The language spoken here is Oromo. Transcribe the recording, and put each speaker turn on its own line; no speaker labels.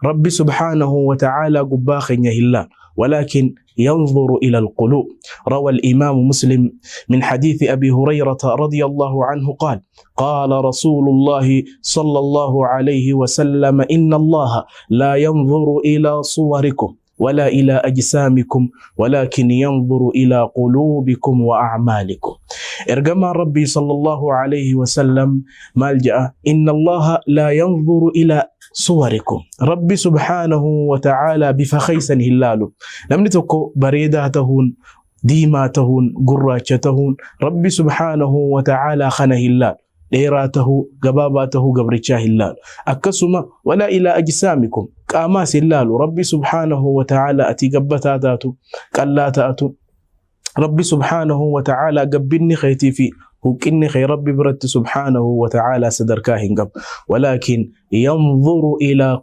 Rabbi subhaanahu wa ta'aalaa gubbaa keenya hin laalu. ولكن ينظر إلى القلوب. روى الإمام مسلم من حديث أبي هريرة رضي الله عنه قال: قال رسول الله صلى الله عليه وسلم: إن الله لا ينظر إلى صوركم ولا إلى أجسامكم، ولكن ينظر إلى قلوبكم وأعمالكم. Ergamaan Rabbii صلى الله عليه وسلم maal ja'a? إن الله لا ينظر إلى صوركم. Rabbi سبحانه وتعالى bifa keeysan hin laalu. Namni tokko bareedaa tahuun, diimaa tahuun, gurraacha tahuun, Rabbi سبحانه وتعالى kana hin laalu. Dheeraa tahuu, gabaabaa tahuu gabrichaa hin laalu. Akkasuma ولا إلى أجسامكم, qaamaas hin laalu. Rabbi سبحانه وتعالى ati gabbataa taatu, qallaa taatu, Rabbi سبحانه وتعالى gabbinni keetii fi huqqinni kee Rabbi biratti سبحانه وتعالى sadarkaa hin qabu. ولكن ينظر إلى